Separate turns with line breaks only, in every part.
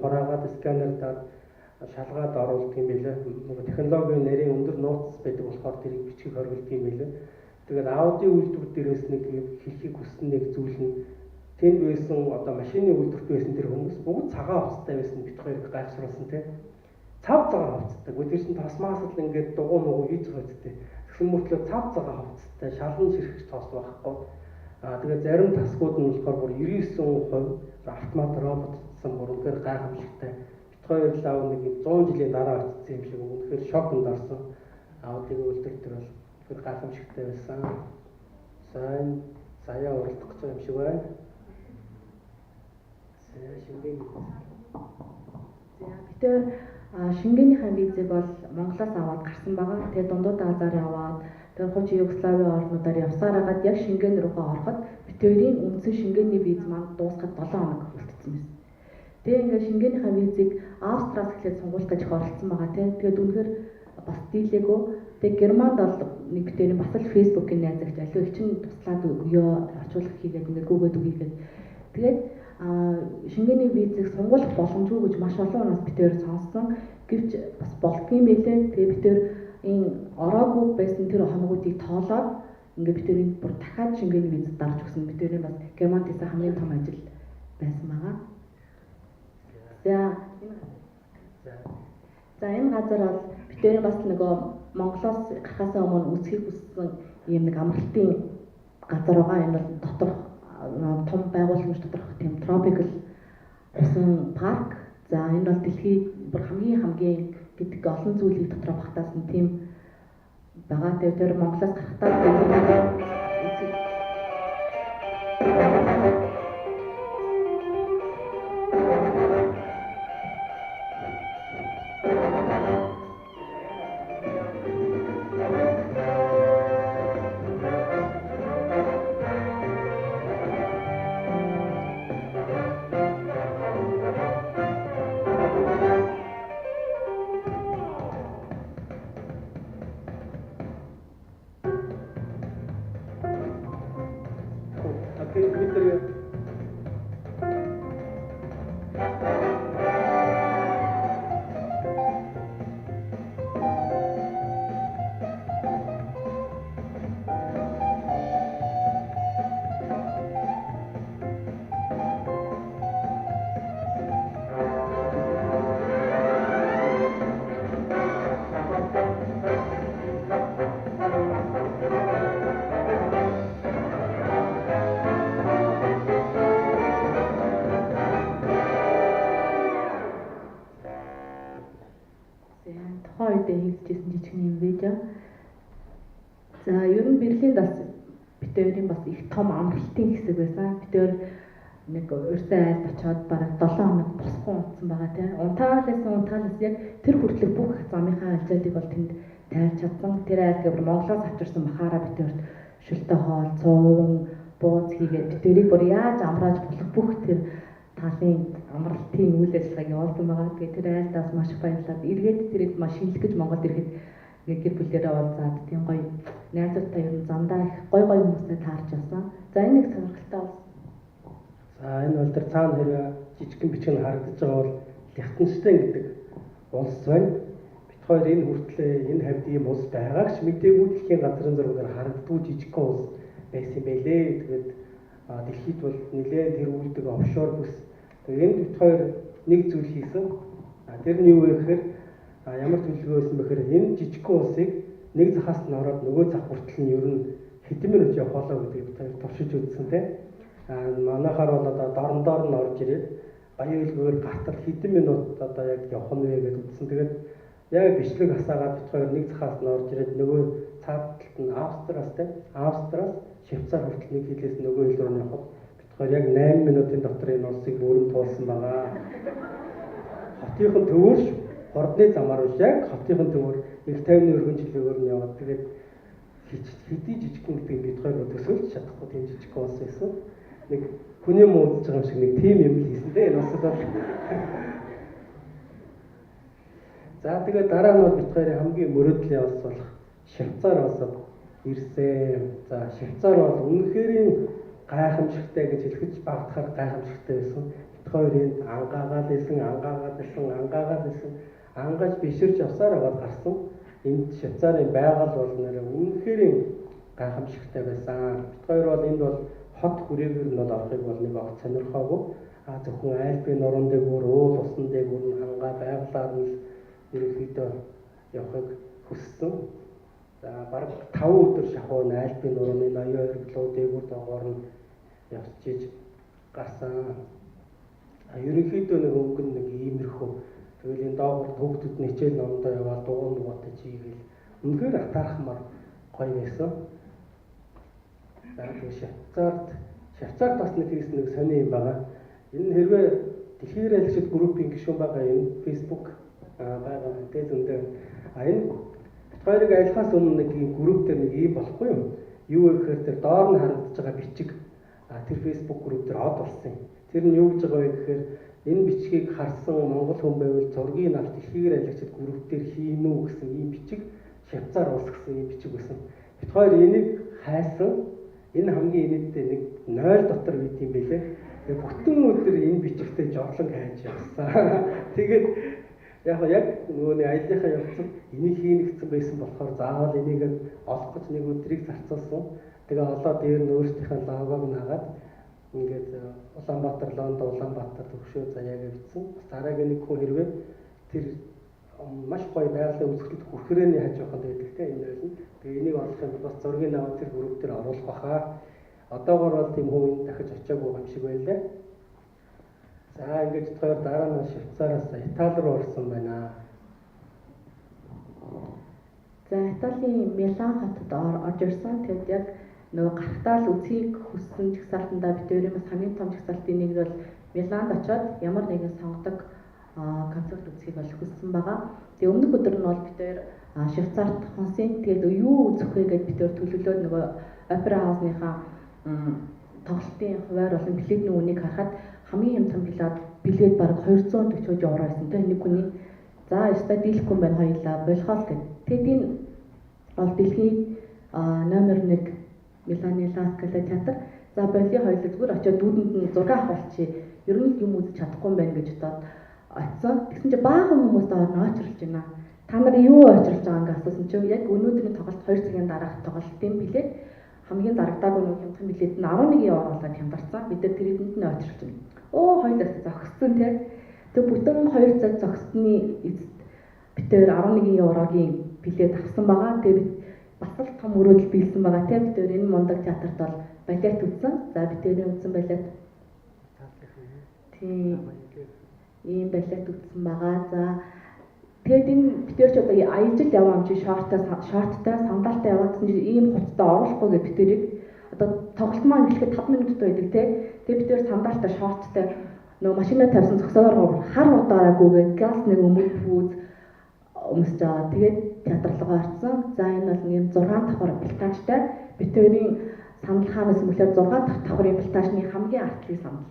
хураагаад сканердаад шалгаад оруулдаг юм билээ. Нөгөө технологийн нарийн өндөр нууц байдаг болохоор тэрийг бичгийг хоригддаг юм билээ. Тэгээд Audi үйлдвэр дээрээс нэг хэлхийг хүссэн нэг зүйл нь тэнд байсан одоо машины үйлдвэрт байсан тэр хүмүүс бүгд цагаан хувцастай байсан, бид хоёр гайхшруулсан тийм. Цав цагаан хувцастай. Гэхдээ тэр чинь тосмаас л ингээд дугуй мугуй хийж байгаа үстэй. Тэгсэн мөртлөө цав цагаан хувцастай, шалан ширхэж тос байхгүй. Аа тэгээд зарим тасгууд нь болохоор бүр 99% автомат роботдсан, бүр үнэхээр гайхамшигтай. Бид хоёр лав нэг 100 жилийн дараа очсон юм шиг үнэхээр шоконд орсон. Audi-гийн үйлдвэр дээр бол үнэхээр гайхамшигтай байсан. Сайн заяа уралдах гэж байгаа юм шиг байна. За Шингэн.
За бид хоёр Шингэнийхээ визийг бол Монголоос аваад гарсан байгаа. Тэгээд дундууд Азаар яваад тэгээд хуучин Югославийн орнуудаар явсаар хагаад яг Шингэн рүүгээ ороход бид хоёрын үндсэн Шингэний виз маань дуусахад 7 хоног үлдсэн байсан. Тэгээ ингээд Шингэнийхээ визийг Австриас эхлээд сонгуулах гэж их оролцсон байгаа тийм. Тэгээд үнэхээр бас дийлээгөө. Тэгээд Германд бол нэг бид хоёрын бас л Facebook-ийн найз эгч аливаа их чинь туслаад өгөө, орчуулах хийгээд ингээд гүгээд өгье гээд. Тэгээд Шингэний визийг сонгуулах боломжгүй гэж маш олон хүнээс бид хоёр сонссон. Гэвч бас болдгийм байлээ. Тэгээ бид хоёр энэ ороогүй байсан тэр хоногуудыг тоолоод ингээд бид хоёрын бүр дахиад Шингэний виз дарж өгсөн. Бид хоёрын бас Германд хийсэн хамгийн том ажил байсан байгаа. За энэ газар бол бид хоёрын бас нөгөө Монголоос гарахаас өмнө үзхийг хүссэн ийм нэг амралтын газар байгаа. Энэ бол доторх том байгууламж доторх тийм тропикал усан парк. За энэ бол дэлхийд бүр хамгийн хамгийн гэдэг олон зүйлийг дотроо багтаасан тийм байгаа. Тэгээд тэр Монголоос гарахдаа үзэх хийжсэн жижигхэн юм видео. За ер нь Берлинд бас бид хоёрын бас их том амралтын хэсэг байсан. Бид хоёр нэг урьсан айлд очиод бараг 7 хоног босхгүй унтсан байгаа тийм. Унтаалаас яг тэр хүртэлх бүх замынхаа альжаалыг бол тэнд тайлж чадсан. Тэр айлд бүр Монголоос авчирсан махаараа бид хоёрт шөлтөө хоол, цуун, бууз хийгээд бид хоёрыг бүр яаж амрааж болох бүх тэр талын амралтын үйл ажиллагааг явуулсан байгаа. Тэгээд тэр айлдаас маш их баярлаад эргээд тэрийг маш шинэлэх гэж Монголд ирэхэд ингээд гэр бүлээрээ уулзаад тийм гоё найзуудтай ер нь замдаа их гоё гоё хүмүүстэй таарч явсан. За энэ нэг сонирхолтой болсон.
За энэ бол тэр цаана хэрэг жижигхэн бичиг нь харагдаж байгаа бол Лихтенштейн гэдэг улс байна. Бид хоёр энэ хүртлээ энэ хавьд ийм улс байгааг ч мдээгүй дэлхийн газрын зургаар харагддгүй жижигхэн улс байсан юм байлээ. Тэгээд дэлхийд бол нэлээд тэр үлдэг офшор бүс. Тэгээд энд бид хоёр нэг зүйл хийсэн. Тэр нь юу вэ гэхээр ямар төлөвлөгөө байсан бэ гэхээр энэ жижигхэн улсыг нэг захаас нь ороод нөгөө зах хүртэл нь ер нь хэдэн минут явах болоо гэдгийг бид хоёр туршиж үзсэн тийм. Манайхаар бол одоо дорн доор нь орж ирээд баян үлгүүгээр гартал хэдэн минут одоо яг явах нь вэ гэдээ үзсэн. Тэгээд яг бичлэг асаагаад бид хоёр нэг захаас нь орж ирээд нөгөө цаад талд нь Австриас тийм. Австриас Швейцар хүртэл нэг хилээс нөгөө хил рүү явахад бид хоёр яг 8 минутын дотор энэ улсыг бүрэн туулсан байгаа. Хотынхон төвөр хурдны замаар биш яг хотынхон төвөр их 50-ны өргөн чилөөгөр нь яваад тэгээд хэдий жижигхэн гэдгийг бид хоёр төсөөлж чадахгүй тийм жижигхэн улс байсан. Нэг хүний муу үзэж байгаа юм шиг нэг тийм юм л хийсэн дээ энэ улсад бол. За тэгээд дараа нь бол бид хоёрын хамгийн мөрөөдлийн улс болох Швейцар улсад ирсэн. За Швейцар бол үнэхээр гайхамшигтай гэж хэлэхэд багтахаар гайхамшигтай байсан. Бид Хоёр энд ангаагаал исэн, ангаж биширч явсаар аваад гарсан. Энд Швейцарын байгаль бол нэрээ үнэхээр гайхамшигтай байсан. Бид хоёр бол энд бол хот хүрээгээр нь бол орохыг бол нэг огт сонирхоогүй. А зөвхөн Альпийн нуруунд дээгүүр, уул усан дээгүүр нь хангаа байгалаар нь ерөнхийдөө явахыг хүссэн. За бараг 5 өдөр шахуу Альпийн нурууны ноён оргилуу дээгүүр доогоор нь явчихж гарсан. А ерөнхийдөө нэг өнгөн нэг иймэрхүү. Тэгэл энэ доогоор хүүхдүүд нь хичээл номдоо яваад дугуй мугаатай чийгээл үнэхээр атаархмаар гоё байсан. За тэгээ Швейцарт бас нэг хийсэн нэг сони юм байгаа. Энэ хэрвээ дэлхийн аялагчид группийн гишүүн байгаа энэ Facebook байгаа мэдээ зөндөө. А энэ бит хоёрыг аялахаас өмнө нэг ийм групп дээр нэг ийм болохгүй юм. Юу вэ гэхээр тэр доор нь харагдаж байгаа бичиг тэр Facebook групп дээр од болсон юм. Тэр нь юу гэж байгаа вэ гэхээр энэ бичгийг харсан монгол хүн байвал зургийг авч дэлхийн аялагчид групп дээр хийнэ үү гэсэн ийм бичиг Швейцар улс гэсэн ийм бичиг байсан. Бит хоёр энийг хайсан. Энэ хамгийн инээдтэй нэг 0 дотор байт юм байлээ. Тэгээ бүтэн өдөр энэ бичигтээ жорлон хайж явсан. Тэгээд яг нөгөө нэг аяллахаа явцсан энийг хийнэгдсэн байсан болохоор заавал энийг олох гэж нэг өдрийг зарцуулсан. Тэгээ олоод дээр нь өөрсдийнхээ логог наагаад ингээд Улаанбаатар, Лондон, Улаанбаатар төвшөө заяа гэж бичсэн. Бас дараагийн нэг хүн хэрвээ тэр маш гоё байгалийн үзэсгэлэнт хүрхрээний хажууханд байдаг те энэ ойл нь. Тэгээ энийг олох юм бол бас зургийг аваад тэр групп дээр оруулах баха. Одоогор бол тийм хүн дахиж очиагүй юм шиг байлаа. За ингээд хоёр дараа нь Швейцараас Итали руу орсон байна.
За Италийн Милан хотод орж ирсэн. Тэгэд яг нөгөө гарахтаа л үзхийг хүссэн жагсаалтандаа бид өөрийн бас хамгийн том жагсаалтын нэг нь бол Миланд очиод ямар нэгэн сонгодог концерт үзхийг бол хүссэн байгаа. Тэгээ өмнөх өдөр нь бол бид хоёр Швейцарт хонсын. Тэгээд юу үзэх вэ гэдээ бид хоёр төлөвлөөд нөгөө опера хаусныхаа тоглолтын хуваар болон билетний үнийг харахад хамгийн хямдхан билет бараг 240 евро байсан тийм нэг хүний. За ёстой дийлэхгүй юм байна хоёулаа болохоос гэд. Тэгээд энэ бол дэлхийн номер 1 Миланы Ла Скала театр. За болио хоёулаа зүгээр очиод дүүдэнд нь зураг авах болчих. Ер нь юм үзэж чадахгүй юм байна гэж бодоод очсон. Тэгсэн чинь баахан хүмүүс доор нь очирлж байна. Та нар юу очирлж байгаа ингээ асуусан чинь яг өнөөдрийн тоглолт 2 цагийн дараах тоглолтын билет хамгийн зарагдаагүй нэг хямдхан билет нь 11 евро болоод хямдарсан. Бид нар тэр хэдэнд нь очирлж байна. Өө хоёулаас зогссон тий. Тэг бүтэн 2 цаг зогссны эцэст бид тэр 11 еврогийн билет авсан байгаа. Тэгээ бид бас л том өрөөдөл биелсэн байгаа тий. Бид тэр энэ мундаг театрт бол балет үзсэн. За бид тэрийн үзсэн балет. Тийм. Ийм балет үзсэн байгаа. За тэгээд энэ бид тэр ч одоо аялж л яваа юм чи шорттой сандалтай яваадсан чинь ийм хуцтай оруулахгүй гэж бид тэрийг одоо тоглолт маань эхлэхэд 5 минуттай байдаг тий. Тэгээд бид тэр сандалтай шорттой нөгөө машинаа тавьсан зогсоогоор хар удаараа гүгээд газ нэг өмд пүүз өмсөж байгаа. Тэгээд театр руугаа орсон. За энэ бол нэг 6 давхар платажтай. Бид тэрийн сандал хаанаас мөлөөр 6 дахь давхрын платажны хамгийн артлын сандал.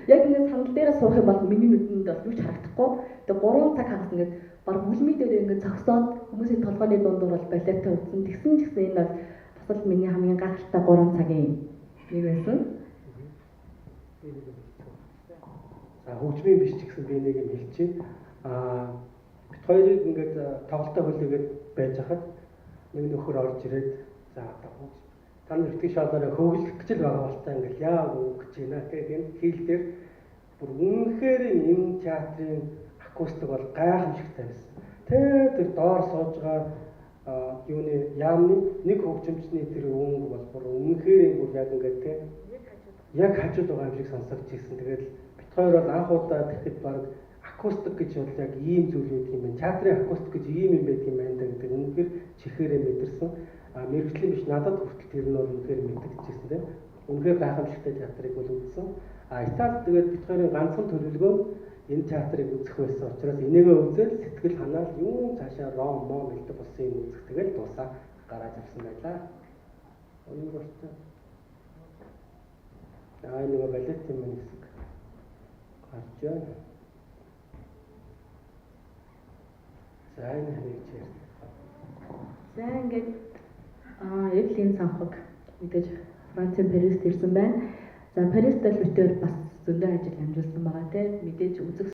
Яг ингэ сандал дээрээ суух юм бол миний нүдэнд бол юу ч харагдахгүй. Тэгээ 3 цаг хагас ингээд баг бүлмий дээр ингээд зогсоод хүмүүсийн толгойн дундуур бол балеттай үзсэн. Тэгсэн ч гэсэн энэ бол бас л миний хамгийн гайхалтай 3 цагийн нэг байсан.
За хөгжмийн биш ч гэсэн би нэг юм хэлчихье. Аа бит хоёрыг ингээд тоглолтоо хүлээгээд байж хахад нэг нөхөр орж ирээд за одоо хөгж та нар битгий шоолоорой хөглөх гэж л байгаа болтой ингээл яа гэж байна. Тэгээд энэ хийл дээр бүр үнэхээр энэ театрын акустик бол гайхамшигтай байсан. Тэр доор сууж байгаа юуны яамны нэг хөгжимчний тэр өнгө бол бүр үнэхээр бүр яг ингээд те яг хажууд байгаа юм шиг сонсогдож ирсэн. Тэгээд бит хоёр бол анх удаа тэгэхэд баг акустик гэж бол яг ийм зүйл байдаг юм байна. Театрын акустик гэж ийм юм байдаг юм байна гэдэг үнэхээр чихээрээ мэдэрсэн. А мэргэжлийн биш надад хүртэл тэр нь бол үнэхээр мэдэгдэжсэн тийм. Үнэхээр гайхамшигтай театрыг бол үзсэн. А Италид тэгээд бит хоёрын ганцхан төлөвлөгөө энэ театрыг үзэх байсан учраас энийгээ үзэл сэтгэл ханаал юм цаашаа Ром, Мом элдв болсон юм үзэх тэгэл дуусаа гараад авсан байлаа. Юу болтой. Аа нэг балет юм хэсэг гарч байна. За энэ хэрэг чир.
За ингээд Эвлийн санхуг мэдээж Францын Парист ирсэн байна. За Парист бол битээр бас зөндөө ажил амжуулсан байгаа те. Мэдээж үзэх